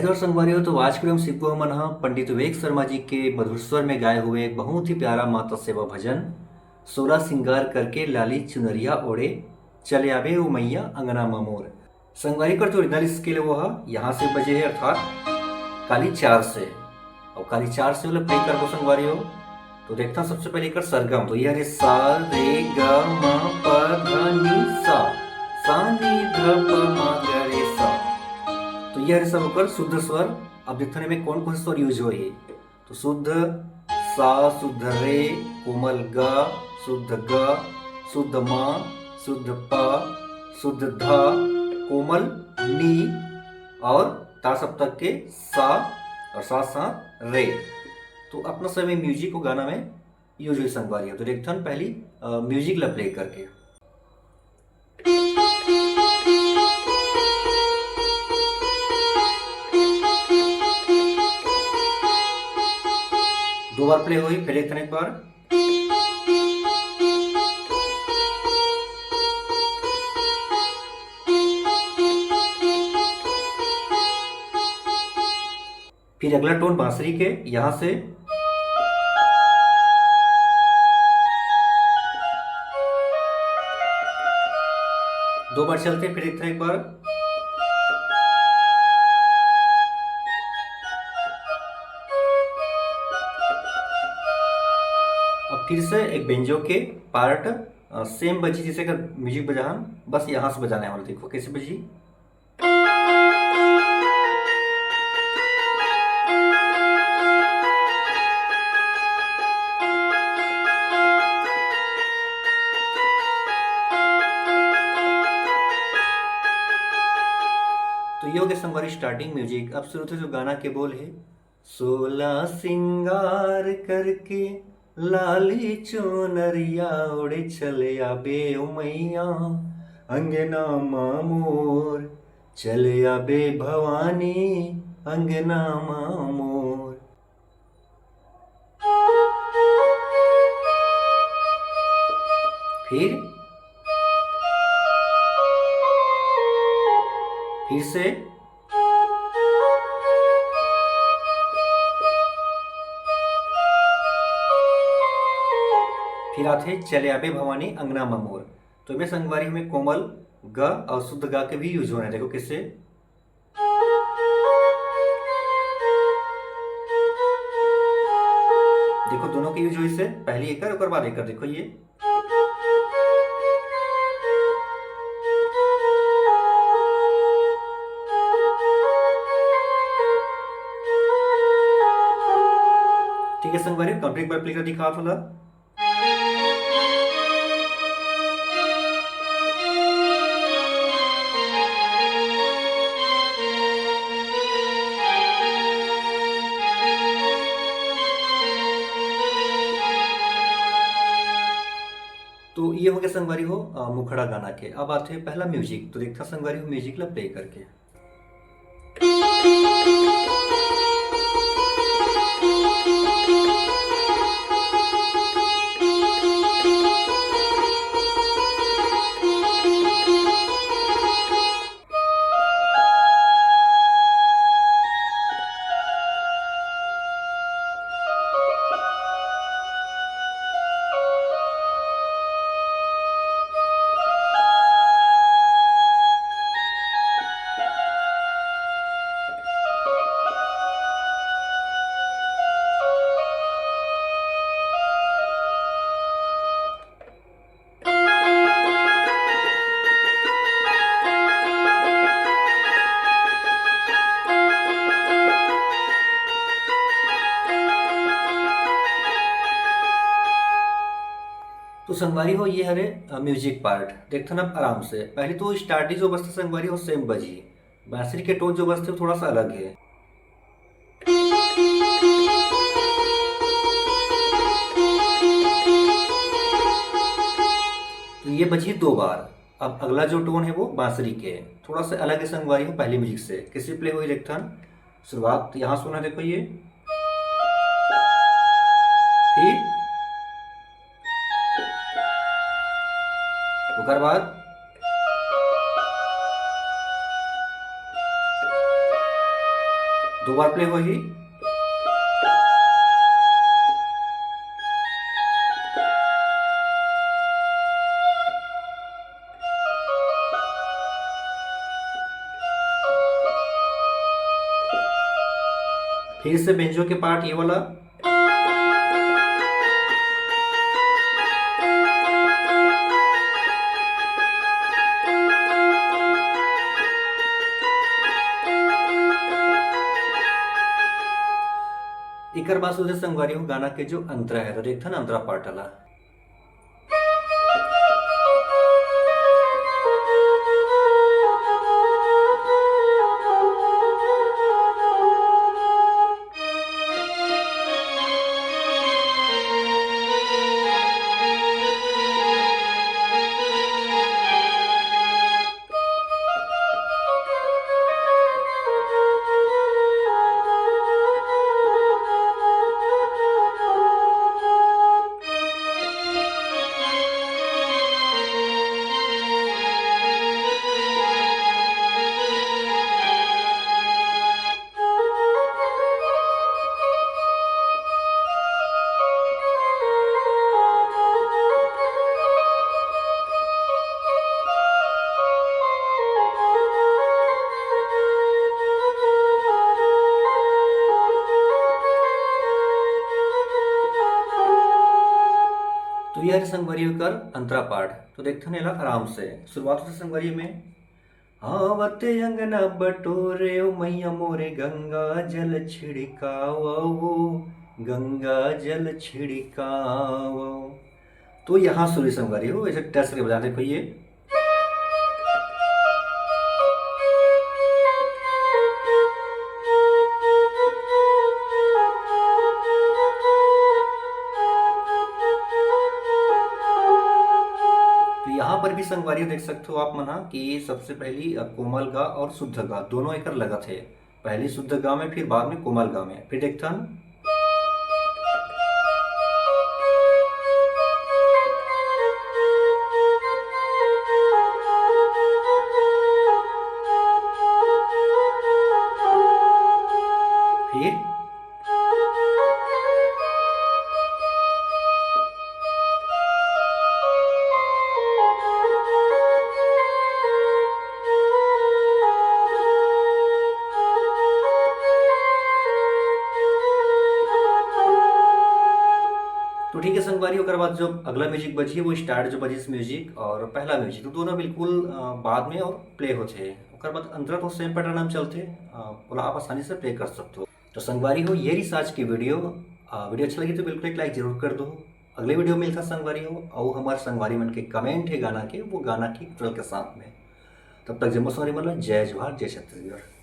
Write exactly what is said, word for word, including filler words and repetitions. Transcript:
और संगवारी हो, तो आज के हम सीखबो हमन ह पंडित विवेक शर्मा जी के मधुर स्वर में गाए हुए एक बहुत ही प्यारा माता सेवा भजन, सोला सिंगार करके लाली चुनरिया ओढ़े, चले आबे ओ मैया अंगना म मोर। संगवारी कर जो ओरिजिनल स्केल है वो ह यहाँ से बजे है, अर्थात काली चार से। और काली चार से वाला प्ले करबो संगवारी हो, तो देखता सबसे पहले एकर सरगम। तो ये हरे सा रे ग म प ध नी सा, सा नी ध प म ग रे सा। तो ये हरे सब ओकर शुद्ध स्वर। अब देखते हैं में कौन कौन से स्वर यूज हुए है। तो शुद्ध सा, शुद्ध रे, कोमल ग, शुद्ध ग, शुद्ध म, शुद्ध प, शुद्ध ध, कोमल नी और तार सप्तक के सा और साथ साथ रे। तो अपना समय म्यूजिक को गाना में यूज हुई संगवारी हो। तो देखथन पहली म्यूजिक ला प्ले करके। दो बार प्ले हुई, फिर देखथन एक बार। फिर अगला टोन बांसुरी के यहाँ से, दो बार चलते, फिर एक, एक बार। अब फिर से एक बेंजो के पार्ट सेम बजी जैसे का म्यूजिक बजान, बस यहाँ से बजाने वाला। देखो कैसे बजी। तो ये हो गया संगवारी स्टार्टिंग म्यूजिक। अब शुरू से जो गाना के बोल है, सोला सिंगार करके लाली चुनरिया ओढ़े चले आबे ओ मैया अंगना मा मोर, चले आबे भवानी अंगना मा मोर। फिर, फिर से, फिर आथे चले आबे भवानी अंगना मा मोर। तो मैं संगवारी में कोमल ग और शुद्ध गा के भी यूज होना है। देखो किससे, देखो दोनों के यूज होइस है, पहली एकर, ओकर बाद एकर। देखो ये, ठीक है संगवारी, कंप्लीट बार प्ले कर दिखा थोड़ा। तो ये हो गया संगवारी हो, अ, मुखड़ा गाना के। अब आते हैं पहला म्यूजिक, तो देखता संगवारी हो म्यूजिक ला प्ले करके। तो संगवारी हो, ये हरे म्यूजिक पार्ट। देखथन अब आराम से, पहले तो स्टार्टिंग जो बजथे संगवारी हो सेम बजी, बांसुरी के टोन जो बजथे वो थोड़ा सा अलग है। तो ये बजी दो बार। अब अगला जो टोन है वो बांसुरी के, थोड़ा सा अलग है संगवारी हो पहली म्यूजिक से। किसी प्ले हुई देखथन, शुरुआत यहाँ सुना, देखो ये, फिर ओकर बाद दो बार प्ले होही। फिर से बेंजो के पार्ट ये वाला। एकर बाद सुधे संगवारी हो गाना के जो अंतरा है, तो देखथन अंतरा पार्ट वाला। तो ये हरे संगवारी ओकर अंतरा पाठ। तो देखथन एला आराम से। शुरुआत होथे संगवारी में, आवत अंगना बटोरे ओ मैया मोरे, गंगा जल छिड़काओ, गंगा जल छिड़काओ। तो यहाँ सुरी संगवारी हो, ऐसे टच करके बजाना। देखो ये, तो यहाँ पर भी संगवारी हो देख सकते हो आप मन हा कि सबसे पहली, अ, कोमल गा और शुद्ध गा दोनों एकर लगत है। पहली शुद्ध गा में, फिर बाद में कोमल गा में। फिर देखथन। फिर तो ठीक है संगवारी, ओकर बाद जो अगला म्यूजिक बजी, वो स्टार्ट जो बजिस म्यूजिक और पहला म्यूजिक, तो दोनों बिल्कुल, अ, बाद में और प्ले होथे। ओकर बाद अंतरा तो सेम पैटर्न में चलथे, अ, ओला आप आसानी से प्ले कर सकते हो। तो संगवारी हो, ये रही आज की वीडियो। अ, वीडियो अच्छा लगी तो बिल्कुल एक लाइक जरूर कर दो। अगले वीडियो में मिलता संगवारी हो, और हमारे संगवारी मन के कमेंट है गाना के, वो गाना की ट्यूटोरियल के साथ में। तब तक जम्मो संगवारी मन ला जय जोहार, जय छत्तीसगढ़।